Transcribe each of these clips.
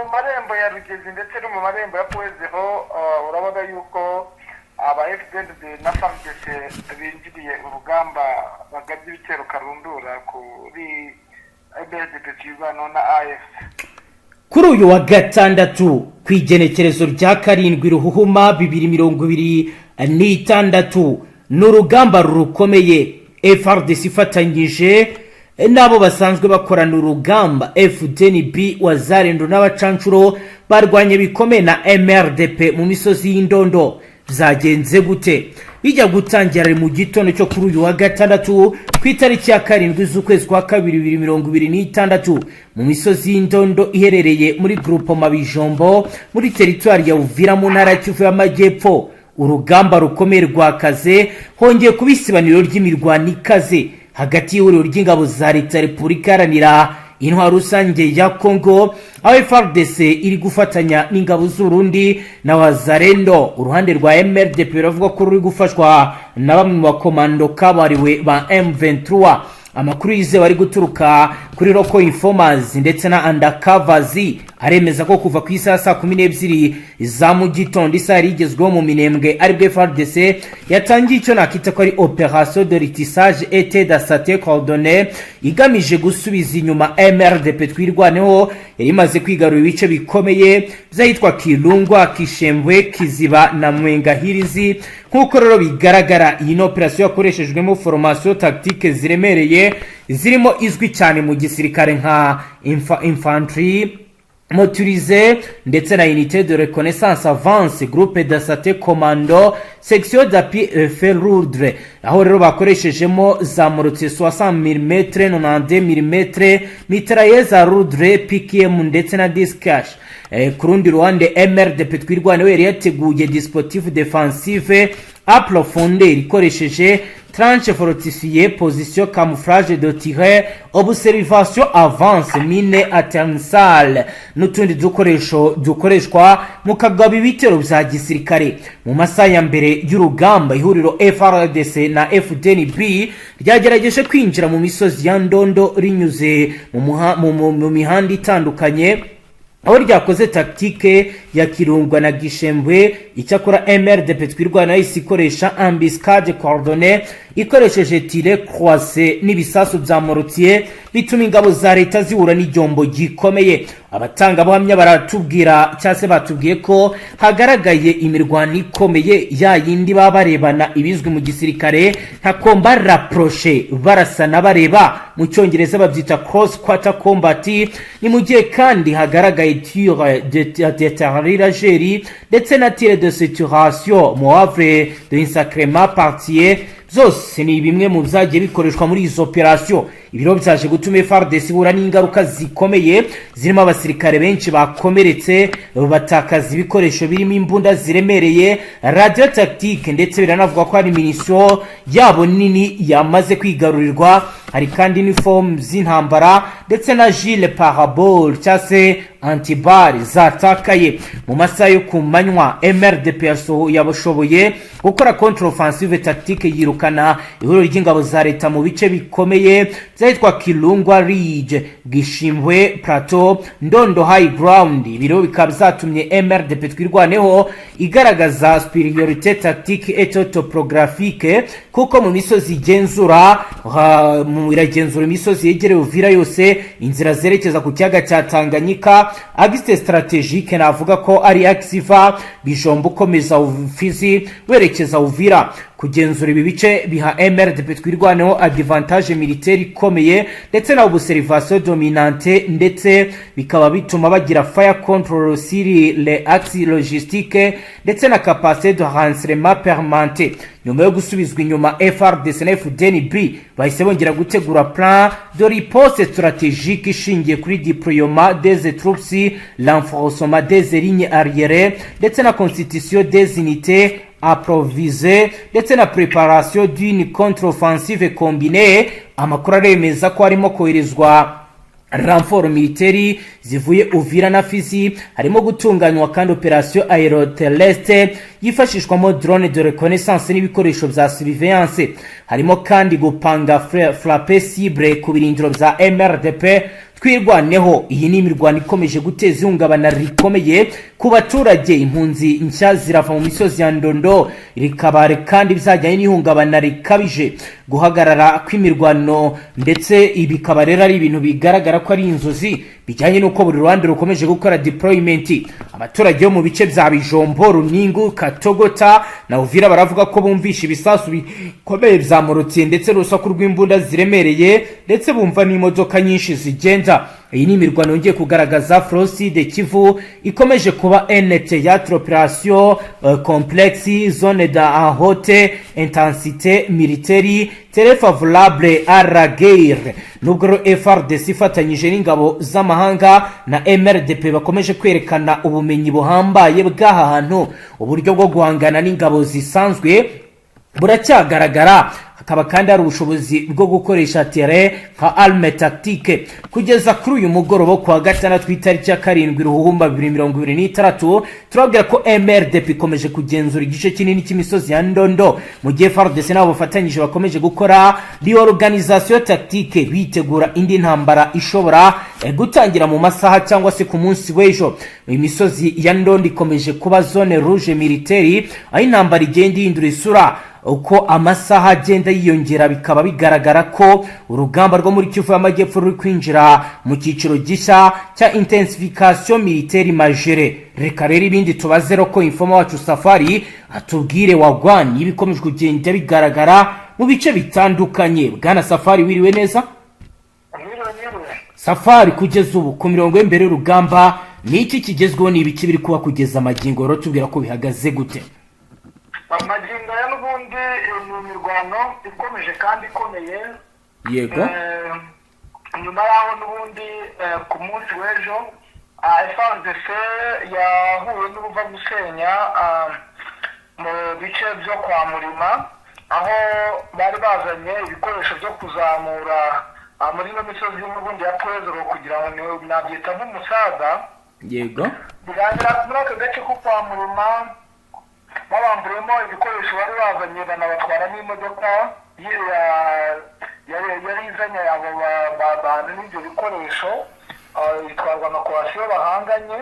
Mu marembo ya Rugezi ndetse no mu marembo ya Point Zéro, urabona yuko aba FDNB na FARDC binjiriye urugamba, bagabye ibitero karundura kuri MRDP Twirwaneho na AFC. Kuri uyu wa gatandatu, ku igenekerezo rya 7 Ruhuhuma 2026, ni urugamba rukomeye. FARDC ifatanyije n'abo basanzwe bakorana urugamba, FDNB, Wazalendo n'abacancuro, barwanye bikomeye na MRDP mu misozi y'Indondo. Byagenze gute? Bijya gutangira mu gitondo cyo kuri uyu wa gatandatu, ku itariki ya 7 z'ukwezi kwa kabiri 2026, mu misozi y'Indondo iherereye muri Groupement Bijombo, muri teritwari ya Uvira, mu ntara ya Kivu y'Amajyepfo, urugamba rukomeye rwakaze. Hongeye kuba isibaniro ry'imirwano ikaze hagati y'ihuriro ry'ingabo za leta ya Repubulika Iharanira Intwaro Rusange ya Kongo, aho FARDC iri gufatanya n'ingabo z'Urundi na Wazalendo. Uruhande rwa MRDP biravuga ko ruri gufashwa na bamwe mu bakomando kabariwe ba M23. Amakuru yizewe ari guturuka kuri local informers ndetse na undercovers aremeza ko kuva ku isaha saa 12 za mu gitondo, isaha yari igezweho mu Minembwe, aribwo FARDC yatangiye icyo nakita ko ari opération de ratissage et d'assaut coordonné, igamije gusubiza inyuma MRDP Twirwaneho yari imaze kwigarura ibice bikomeye by'ahitwa Kirungwa, Kishembwe, Kiziba na Mwengahirizi. Nk'uko rero bigaragara, iyi ni operasiyo yakoreshejwemo formation tactique ziremereye, zirimo izwi cyane mu gisirikare nka infanterie motorisée ndetse na unité de reconnaissance avancée, groupe d'assaut commando, section d'appui feu lourd, aho rero bakoreshejemo za mortier 60 mm, 92 mm, mitrailleuse lourde, PKM ndetse na discache. Ku rundi ruhande, MRDP Twirwaneho yari yateguye dispositif défensive à profondeur, ikoresheje tranchées fortifiées, position camouflage de tir, observation avancée, mine antichar n'utundi dukoresho dukoreshwa mu kagaba ibitero bya gisirikare. Mu masaha ya mbere y'urugamba, ihuriro FARDC na FDNB ryagerageje kwinjira mu misozi ya Ndondo rinyuze mu mihanda itandukanye, aho ryakoze tactique ya Kirungwa na Gishembwe. Icyakora MRDP Twirwaneho yahise ikoresha embuscade coordonnée, ikoresheje tir croisé n'ibisasu bya mortier, bituma ingabo za leta zihura n'igihombo gikomeye. Abatangabuhamya baratubwira, cyangwa se batubwiye, ko hagaragaye imirwano ikomeye, ya yindi baba barebana, ibizwi mu gisirikare nka combat rapproché, barasana bareba, mu Cyongereza babyita close quarter combat. Ni mu gihe kandi hagaragaye tir d'artillerie ndetse na tir de saturation, manœuvre de encerclement partiel, zose ni bimwe mu byagiye bikoreshwa muri izo operasiyo. Ibiro byaje gutuma FARDC ihura n'ingaruka zikomeye, zirimo abasirikare benshi bakomeretse, batakaza ibikoresho birimo imbunda ziremereye, radio tactique, ndetse biranavuga ko hari munition yabo nini yamaze kwigarurirwa. Hari kandi uniform z'intambara ndetse na gilet pare-balles cyangwa se anti-balles zatakaye. Mu masaha yo ku manywa, MRDP yabashoboye gukora contre offensive tactique, yirukana ihuriro ry'ingabo za leta mu bice bikomeye byahitwa Kirungwa Ridge, Gishimbwe Plateau, Ndondo High Ground. Ibiro bikaba byatumye MRDP Twirwaneho igaragaza supériorité tactique et topographique, kuko mu misozi igenzura, iragenzura imisozi yegereye Uvira yose, inzira zerekeza ku kiyaga cya Tanganyika, axe stratégique navuga ko ari axe iva Bijombo ukomeza Fizi werekeza Uvira. Kugenzura ibi bice biha MRDP Twirwaneho avantage militaire ikomeye ndetse na observation dominante, ndetse bikaba bituma bagira fire control sur les axes logistique ndetse na capacité de renseignement permanente. Nyuma yo gusubizwa inyuma, FARDC na FDNB bahise bongera gutegura plan de riposte stratégique ishingiye kuri déploiement des troupes, renforcement des lignes arrière ndetse na constitution des unités improvisées, ndetse na préparation d'une contre-offensive combinée. Amakuru aremeza ko harimo koherezwa renfort militaire zivuye Uvira na Fizi, harimo gutunganywa kandi opération aéroterrestre yifashishwamo drone de reconnaissance n'ibikoresho bya surveillance. Harimo kandi gupanga frappe cible ku birindiro bya MRDP. Twirwaneho. Iyi ni imirwano ikomeje guteza ihungabana rikomeye ku baturage. Impunzi nshya zirava mu misozi ya Ndondo, rikaba kandi bizajyanye n'ihungabana rikabije, guhagarara kw'imirwano, ndetse ibi bikaba rero ari ibintu bigaragara ko ari inzozi, bijyanye n'uko buri ruhande rukomeje gukora deployment. Abaturage bo mu bice bya Bijombo, Runingu, Katogota na Uvira baravuga ko bumvisha ibisasu bikomeye bya mortier ndetse n'urusaku rw'imbunda ziremereye, ndetse bumva n'imodoka nyinshi zigenda. Iyi ni imirwano yongeye kugaragaza front Sud Kivu ikomeje kuba un théâtre opération complexe, zone de haute intensité militaire, très favorable à la guerre. Nubwo rero FARDC ifatanyije n'ingabo z'amahanga na MRDP bakomeje kwerekana ubumenyi buhambaye bw'aha hantu, uburyo bwo guhangana n'ingabo zisanzwe buracyagaragara. Hakaba kandi hari ubushobozi bwo gukoresha terrain nka arme tactique. Kugeza kuri uyu mugoroba kuwa gatandatu, itariki ya 7 Ruhuhumba 2026, turababwira ko MRDP ikomeje kugenzura igice kinini cy'imisozi ya Ndondo, mu gihe FARDC nabo bafatanyije bakomeje gukora reorganisation tactique, bitegura indi ntambara ishobora gutangira mu masaha cyangwa se ku munsi w'ejo. Imisozi ya Ndondo ikomeje kuba zone rouge militaire, aho intambara igenda ihindura isura uko amasaha agenda yiyongera. Bikaba bigaragara ko urugamba rwo muri Kivu y'Amajyepfo ruri kwinjira mu cyiciro gishya cya intensification militaire majeure. Reka rero ibindi tubaze local informer wacu Safari, atubwire wagwan ibikomeje kugenda bigaragara mu bice bitandukanye. Bwana Safari, wiriwe neza? Mwiriwe, mwiriwe. Safari, kugeza ubu ku mirongo y'imbere y'urugamba ni iki kigezweho? Ni ibiki biri kuba kugeza amagingo? Rero tubwira ko bihagaze gute. Magingo aya n'ubundi ni imirwano ikomeje kandi ikomeye. Nyuma y'aho n'ubundi ku munsi w'ejo FARDC yahuye n'uruva gusenya mu bice byo kwa Murima, aho bari bazanye ibikoresho byo kuzamura muri ino misozi n'ubundi ya Twezero, kugira ngo nabyita nk'umusaza. Birangira muri aka gace ko kwa Murima babamburiyemo ibikoresho bari bazanye, banabatwara n'imodoka yari izanye abo bantu n'ibyo bikoresho, itwarwa na coalition bahanganye.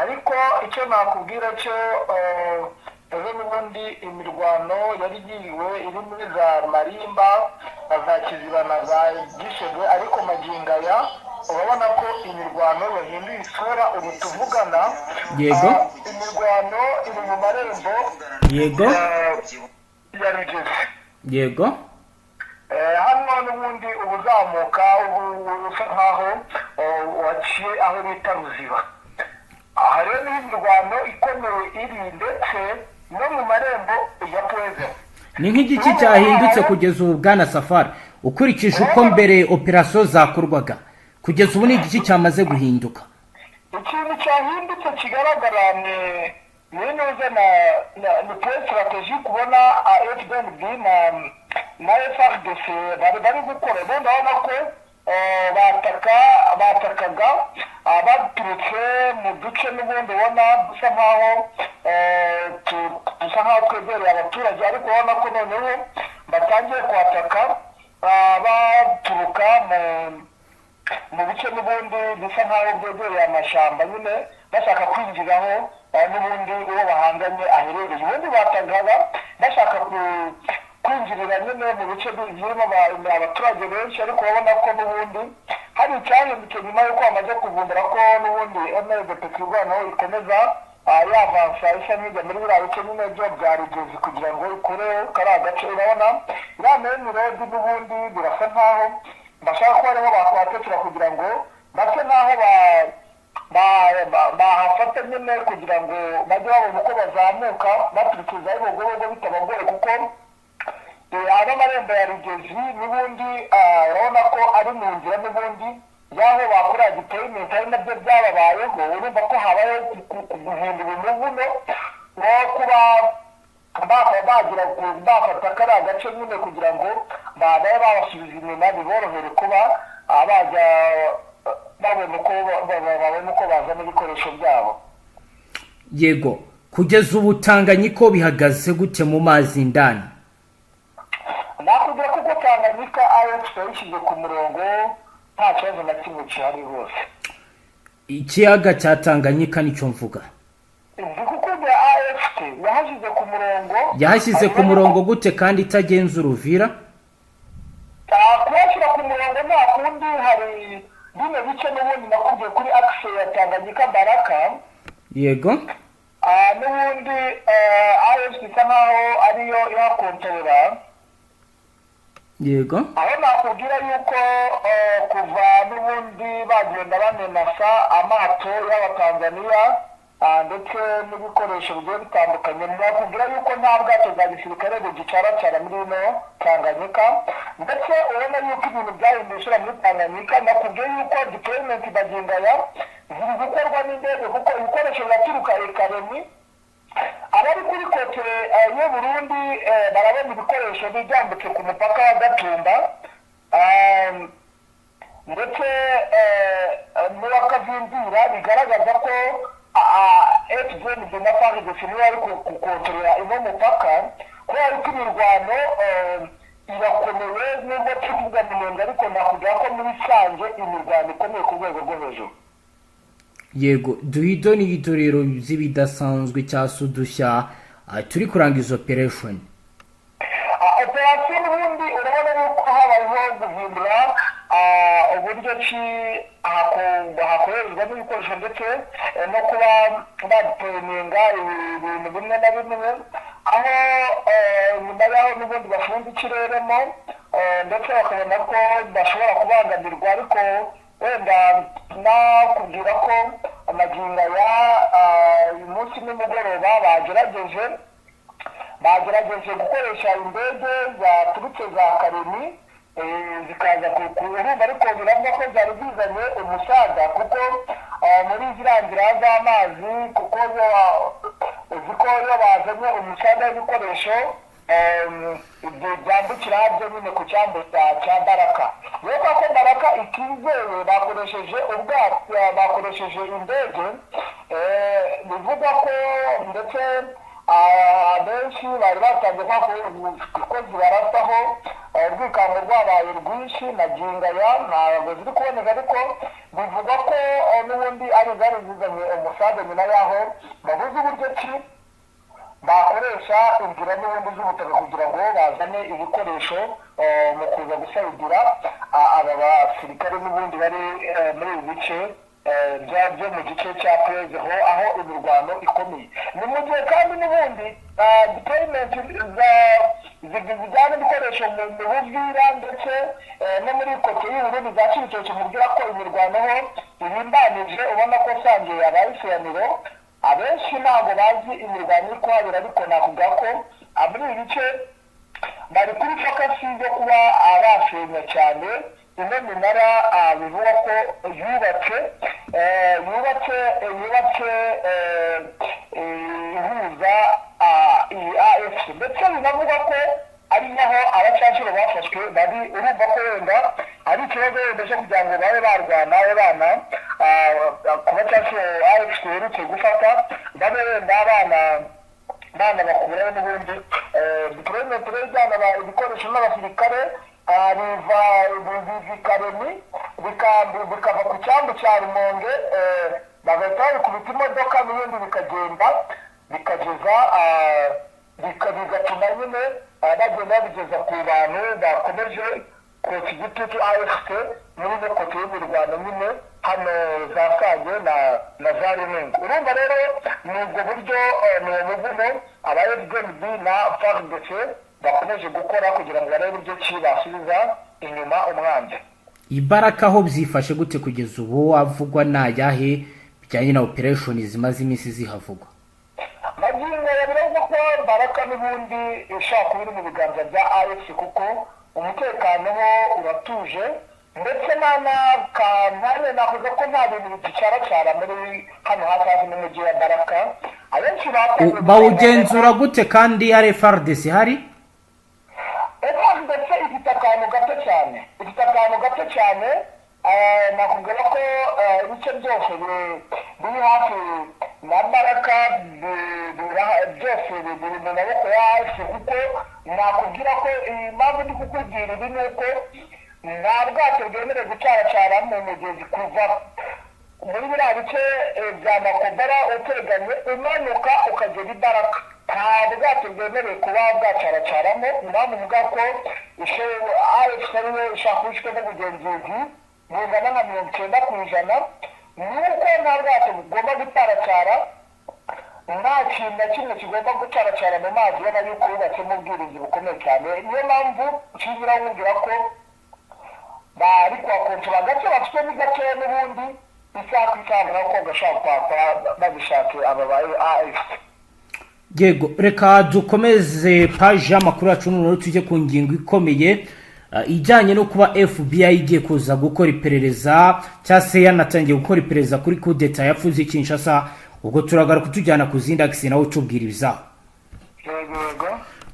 Ariko icyo nakubwira cyo, ejo n'ubundi imirwano yari yiriwe iri muri za Marimba na za Kiziba na za Gishegwe, ariko magingo aya urabona ko imirwano yahinduye isura. Ubu tuvugana, imirwano iri mu marembo ya Rugezi. Hano n'ubundi uba uzamuka, ubu usa nkaho waciye aho bita Ruziba. Aha rero niho imirwano ikomeye iri, ndetse no mu marembo ya Pweze. Ni nk'igiki cyahindutse kugeza ubu, bwana Safari, ukurikije uko mbere operasiyo zakorwaga? Kugeza ubu ni igiki cyamaze guhinduka? Ikintu cyahindutse kigaragara ni neza na ni point stratégique ubona FDNB na FARDC bari gukora. Ubundi urabona ko batakaga baturutse mu duce n'ubundi ubona dusa nkaho twegereye abaturage, ariko urabona ko noneho batangiye kwataka baturuka mu bice n'ubundi bisa nkaho byegereye amashyamba nyine, bashaka kwinjiraho n'ubundi uwo bahanganye aherereye. Ubundi batangaga bashaka kwinjirira nyine mu bice birimo abaturage benshi, ariko urabona ko n'ubundi hari icyahindutse nyuma y'uko bamaze kuvumbura ko n'ubundi MRDP Twirwaneho ikomeza yavansa, isa n'ijya muri biriya bice nyine byo bya Rugezi kugira ngo ikure kariya gace. Urabona iriya main road n'ubundi birasa nkaho bashaka ko ariho bakwatekera, kugira ngo base nkaho bahafata nyine, kugira ngo bajye babona uko bazamuka baturutse za Bibogobogo bitabagoye, kuko ano marembo ya Rugezi n'ubundi urabona ko ari mu nzira n'ubundi y'aho bakora deployment, ari nabyo byababayeho. Urumva ko habayeho guhindura umuvuno wo kuba bagira bafata kariya gace nyine, kugira ngo babe babasubiza inyuma, biborohere kuba bajya babona uko bazana ibikoresho byabo. Yego, kugeza ubu Tanganyika bihagaze gute mu mazi indani? Nakubwira ko uko Tanganyika AFC yayishyize ku murongo. Nta kibazo na kimwe gihari rwose. Ikiyaga cya Tanganyika nicyo mvuga. Ndi kukubwira, AFC yahashyize ku murongo. Yahashyize ku murongo gute kandi itagenzura Uvira? Kuyashyira ku murongo nta kundi, hari bino bice n'ubundi nakubwiye kuri axe ya Tanganyika, Baraka. N'ubundi AFC isa nkaho ariyo ihakontorora. Aho nakubwira yuko kuva n'ubundi bagenda bamenasa amato y'Abatanzaniya, ndetse n'ibikoresho bigiye bitandukanye, nakubwira yuko nta bwato bwa gisirikare bugicaracara muri ino Tanganyika, ndetse ubona yuko ibintu byahinduye isura muri Tanganyika. Nakubwiye yuko deployment magingo aya ziri gukorwa n'indege, kuko ibikoresho biraturuka i Kalemie. Abari kuri côté y'u Burundi barabona ibikoresho byambutse ku mupaka wa Gatumba, ndetse n'uwa Kavimvira, bigaragaza ko FDNB na FARDC niyo bari gukontorora ino mupaka, kubera ko imirwano irakomeye. Nubwo turi kuvuga Minembwe, ariko nakubwira ko muri Sange imirwano ikomeye ku rwego rwo hejuru. Yego, duhido n'ibito rero z'ibidasanzwe cyangwa se udushya, turi kurangiza operation. Operasiyo n'ubundi urabona yuko habayeho guhindura uburyo ki hakorerwamo ibikoresho, ndetse no kuba badeployinga ibintu bimwe na bimwe, aho nyuma y'aho n'ubundi bafunze ikireremo, ndetse bakabona ko bashobora kubangamirwa. Ariko wenda nakubwira ko amagingo aya, uyu munsi nimugoroba bagerageje gukoresha indege zaturutse za Kalemie, zikaza urumva, ariko biravuga ko zari zizanye umusaga, kuko muri ziriya nzira z'amazi, kuko uzi ko iyo bazanye umusaga w'ibikoresho byambukira byo nyine ku cyambu cya Baraka rero, ko Baraka itizewe, bakoresheje ubwato, bakoresheje indege. Bivugwa ko ndetse abenshi bari batanze ko zibarasaho, urwikango rwabaye rwinshi. Magingo aya ntabwo ziri kuboneka, ariko bivugwa ko n'ubundi ari zari zizanye umusaga, nyuma y'aho babuze uburyo ki bakoresha inzira n'ubundi z'ubutaka kugira ngo bazane ibikoresho mu kuza gusayidira aba basirikare n'ubundi bari muri ibi bice byo mu gice cya Prezeho, aho imirwano ikomeye. Ni mu gihe kandi n'ubundi deployment zijyana ibikoresho mu Buvira ndetse no muri côté y'Uburundi za Cibitoke, mubwira ko imirwano ho irimbanije. Ubona ko Sange yabaye isiraniro, abenshi ntabwo bazi imirwano iri kuhabera, ariko nakuvuga ko muri ibi bice bari kuri focus yo kuba basenya cyane ino minara, bivugwa ko yubatse ihuza iyi AFC, ndetse binavugwa ko ari naho abacancuro bafashwe bari. Urumva ko wenda ari ikibazo wenda cyo kugira ngo babe barwana, babe bana ku bacancuro AFC iherutse gufata, babe wenda abana bana bakurayo. N'ubundi deployment rero ijyana ibikoresho n'abasirikare, biva biva i Kalemie, bikava ku cyambu cya Rumonge, bagahita babikubita imodoka, n'ubundi bikagenda bikageza, bigatuma nyine bagenda babigeza ku bantu bakomeje kotsa igitutu AFC muri ino côté y'imirwano nyine hano za Sange na za Runungu. Urumva rero ni ubwo buryo, ni uwo muvumo aba FDNB na FARDC bakomeje gukora kugira ngo barebe uburyo ki basubiza inyuma umwanzi. Ibaraka aho byifashe gute kugeza ubu? Avugwa ni ayahe bijyanye na operation zimaze iminsi zihavugwa? Magingo aya biravuga ko Baraka n'ubundi ishobora kuba iri mu biganza bya AFC, kuko umutekano ho uratuje, ndetse n'akantare navuga ko nta bintu bigicaracara muri hano hafi hafi n'umujyi wa Baraka. Abenshi batangiye Bawugenzura gute kandi ari FARDC hari? FARDC ifite akantu gato cyane, ifite akantu gato cyane. Nakubwira ko ibice byose biri hafi na Baraka byose biri mu maboko ya AFC, kuko nakubwira ko impamvu ndi kukubwira ibi ni uko Nta bwato bwemerewe gucaracara mu mugezi kuva muri biriya bice bya Makobora uteganye, umanuka ukagera i Baraka. Nta bwato bwemerewe kuba bwacaracaramo. Impamvu mvuga ko AFC ariyo ishaka kubifitemo ubugenzuzi bungana nka 90%, ni uko nta bwato bugomba gutaracara, nta kintu na kimwe kigomba gucaracara mu mazi. Ubona yuko wubatsemo ubwirinzi bukomeye cyane. Niyo mpamvu nshimira wumvira ko bari kuhakontorora gace bafite ni gakeya n'ubundi, isaha ku isaha nako gashobora kuhakora babishake aba ba AFC. Yego, reka dukomeze paji y'amakuru yacu, noneho tujye ku ngingo ikomeye ijyanye no kuba FBI igiye kuza gukora iperereza, cyangwa se yanatangiye gukora iperereza kuri kudeta yapfuze i Kinshasa. Ubwo turagaruka tujyana ku zindi akisi, nawe utubwira ibizaho. Yego.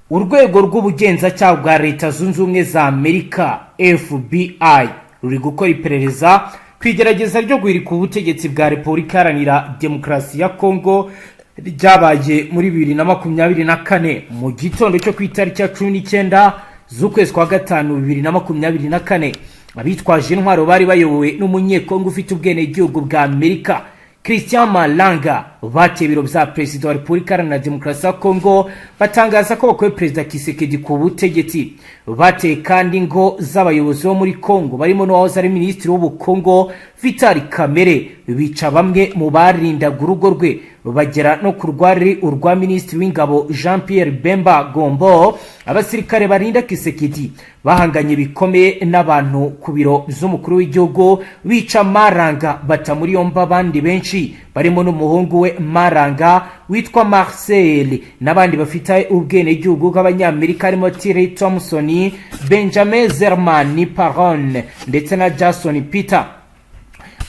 Urwego rw'ubugenzacyaha bwa Leta Zunze Ubumwe za Amerika, FBI, ruri gukora iperereza ku igerageza ryo guhirika ubutegetsi bwa Repubulika Iharanira Demokarasi ya Kongo ryabaye muri 2024. Mu gitondo cyo ku itariki ya 19 z'ukwezi kwa gatanu 2024, abitwaje intwaro bari bayobowe n'Umunyekongo ufite ubwenegihugu bwa Amerika, Christian Malanga, bateye ibiro bya perezida wa Repubulika Iharanira Demokarasi ya Kongo, batangaza ko bakuye Perezida Tshisekedi ku butegetsi. Bateye kandi ingo z'abayobozi bo muri Kongo, barimo n'uwahoze ari minisitiri w'ubukungu Vital Kamerhe, bica bamwe mu barindaga urugo rwe, bagera no ku rwari urwa minisitiri w'ingabo Jean Pierre Bemba Gombo. Abasirikare barinda Tshisekedi bahanganye bikomeye n'abantu ku biro by'umukuru w'igihugu, bica Malanga, bata muri yombi abandi benshi barimo n'umuhungu we Malanga witwa Marcel, n'abandi bafite ubwenegihugu bw'Abanyamerika harimo Tirri Thompson, Benjamin Zerman Paron ndetse na Jason Peter.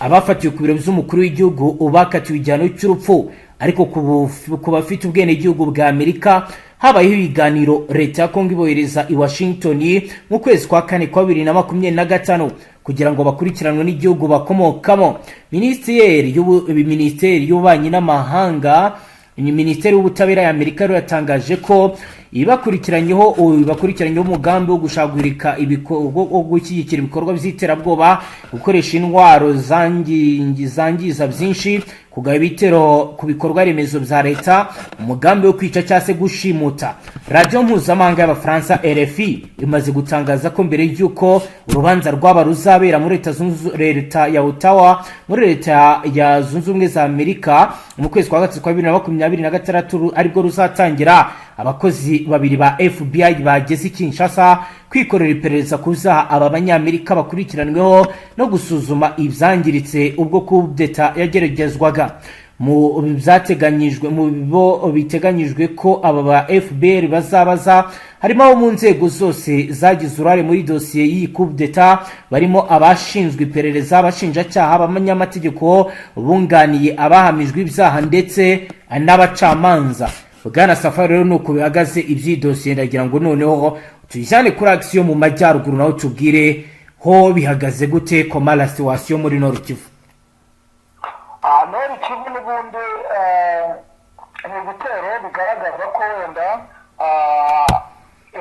Abafatiwe ku biro by'umukuru w'igihugu bakatiwe igihano cy'urupfu, ariko ku bafite ubwenegihugu bwa Amerika habayeho ibiganiro, leta ya Kongo ibohereza i Washington mu kwezi kwa kane kwa 2025 kugira ngo bakurikiranwe n'igihugu bakomokamo. Minisiteri y'Ububanyi n'Amahanga, Minisiteri y'Ubutabera ya Amerika rero yatangaje ko ibakurikiranyeho umugambi wo gushagurika, wo gushyigikira ibikorwa by'iterabwoba, gukoresha intwaro zangiza byinshi, kugaba ibitero ku bikorwa remezo bya leta, umugambi wo kwica cyangwa se gushimuta. Radiyo mpuzamahanga y'Abafaransa RFI imaze gutangaza ko mbere y'uko urubanza rwaba ruzabera muri leta ya Ottawa, muri Leta ya Zunze Ubumwe za Amerika, mu kwezi kwa gatatu kwa 2026 aribwo ruzatangira, abakozi babiri ba FBI bageze i Kinshasa kwikorera iperereza ku byaha aba Banyamerika bakurikiranweho no gusuzuma ibyangiritse ubwo kudeta yageragezwaga. Mu byateganyijwe, mu bo biteganyijwe ko aba ba FBI bazabaza, harimo abo mu nzego zose zagize uruhare muri dosiye y'iyi kudeta, barimo abashinzwe iperereza, abashinjacyaha, abanyamategeko bunganiye abahamijwe ibyaha ndetse n'abacamanza. Bwana Safari, rero nuko bihagaze iby'iyi dosiye. Ndagira ngo noneho tuyijyane kuri action mu majyaruguru, naho tubwire ho bihagaze gute, comment la situation muri Nord Kivu? Nord Kivu n'ubundi ni ibitero bigaragaza ko wenda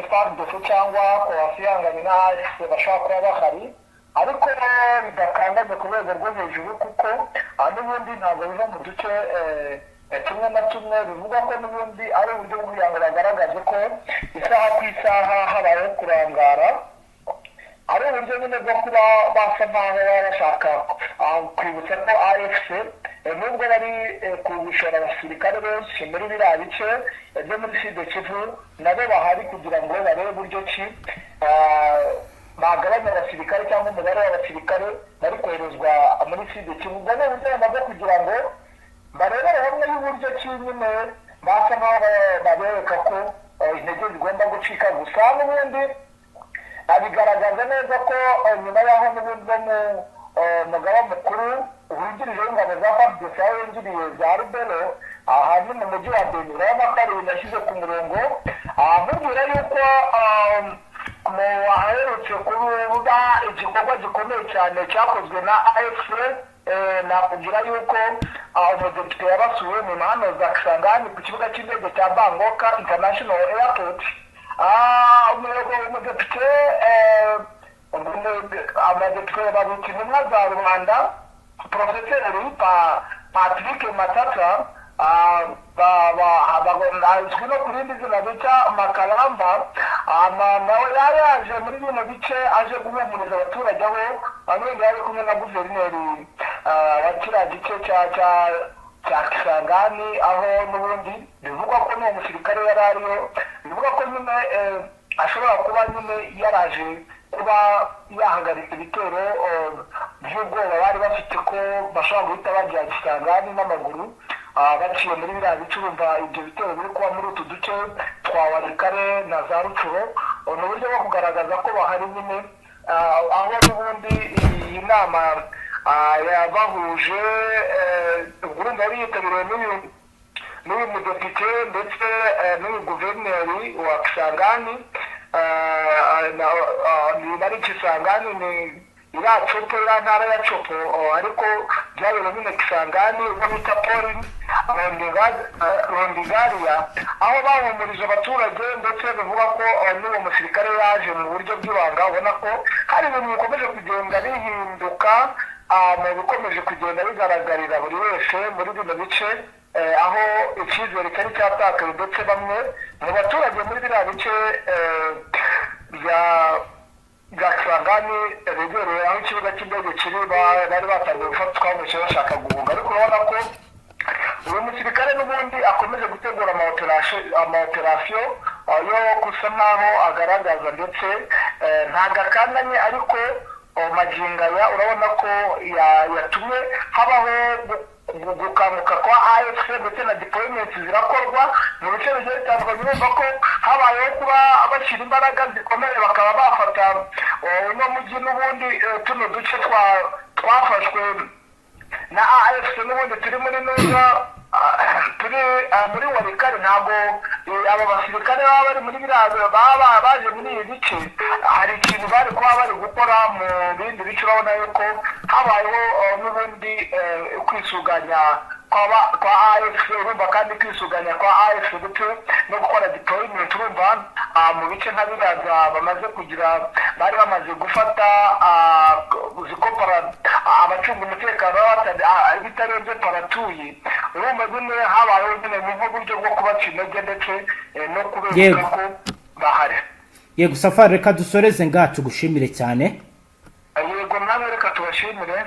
FARDC cyangwa coalition ihanganye na AFC bashobora kuba bahari, ariko bidakanganye ku rwego rwo hejuru, kuko n'ubundi ntabwo biva mu duce tumwe na tumwe. Bivuga ko n'ubundi ari uburyo bwo kugira ngo bagaragaze ko isaha ku isaha habayeho kurangara, ari uburyo nyine bwo kuba basa nkaho baba bashaka kwibutsa ko AFC nubwo bari gushora abasirikare benshi muri biriya bice byo muri Sud Kivu, nabo bahari kugira ngo barebe uburyo ki bagabanya abasirikare cyangwa umubare w'abasirikare bari koherezwa muri Sud Kivu. Ubwo ni uburyo bwo kugira ngo barebere hamwe y'uburyo ki nyine basa nkaho babereka ko intege zigomba gucika. Gusa n'ubundi abigaragaza neza ko nyuma y'aho n'ubundi bo mu mugaba mukuru wungirije w'ingabo za FARDC, aho yinjiriye za Rubero, aha ni mu mujyi wa Beni, urabona ko ari ibintu yashyize ku murongo. Amubwira yuko mu aherutse kuba igikorwa gikomeye cyane cyakozwe na AFC, nakubwira yuko umudepite yabasuye mu mpano za Kisangani ku kibuga cy'indege cya Bangoka International Airport. Umudepite Abadepite babita intumwa za rubanda, Porofeseri Patrick Matata, azwi no ku rindi zina bita Makaramba, nawe yari yaje muri bino bice aje guhumuriza abaturage, aho bamwe yari kumwe na guverineri wa kiriya gice cya Kisangani, aho n'ubundi bivugwa ko n'uwo musirikare yari ariyo. Bivugwa ko nyine ashobora kuba nyine yaraje kuba yahagarika ibitero by'ubwoba bari bafite ko bashobora guhita bajya Kisangani n'amaguru baciye muri biriya bice. Urumva ibyo bitero biri kuba muri utu duce twa Walikale na za Rutshuru ni uburyo bwo kugaragaza ko bahari nyine, aho n'ubundi iyi nama yabahuje, ubwo urumva yari yitabiriwe n'uyu mudepite ndetse n'uyu guverineri wa Kisangani. Ni ari Kisangani, ni iriya Tshopo, iriya ntara ya Tshopo, ariko byabereye nyine Kisangani, ubwo bita Paul Rondigaria, aho bahumurije abaturage. Ndetse bivuga ko n'uwo musirikare yaje mu buryo bw'ibanga. Ubona ko hari ibintu bikomeje kugenda bihinduka mu bikomeje kugenda bigaragarira buri wese muri bino bice, aho icyizere cyari cyatakaye, ndetse bamwe mu baturage muri biriya bice bya Kisangani begereye aho ikibuga cy'indege kiri bari batangiye gufatwa mu bashaka guhunga. Ariko urabona ko uyu musirikare n'ubundi akomeje gutegura amaoperasiyo yo gusa nkaho agaragaza, ndetse ntabwo akanganye, ariko magingo aya urabona ko yatumye habaho gukanguka kwa AFC, ndetse na deployment zirakorwa mu bice bigiye bitandukanye. Urumva ko habayeho kuba bashyira imbaraga zikomeye, bakaba bafata uno mujyi n'ubundi tuno duce twafashwe na AFC n'ubundi turi muri nuza, turi muri Walikale. Ntabwo aba basirikare baba bari muri biriya, baba baje muri ibi bice, hari ikintu bari kuba bari gukora mu bindi bice. Urabona yuko habayeho n'ubundi kwisuganya kwa AFC. Urumva kandi kwisuganya kwa AFC ndetse no gukora deployment, urumva mu bice nka biriya bamaze kugira, bari bamaze gufata, uzi ko abacunga umutekano baba bitarenze paratuye. Urumva nyine habayeho nyine ni nk'uburyo bwo kubaca intege ndetse no kubereka ko bahari. Yego Safari, reka dusoreze ngaha, tugushimire cyane. Yego, nawe reka tubashimire.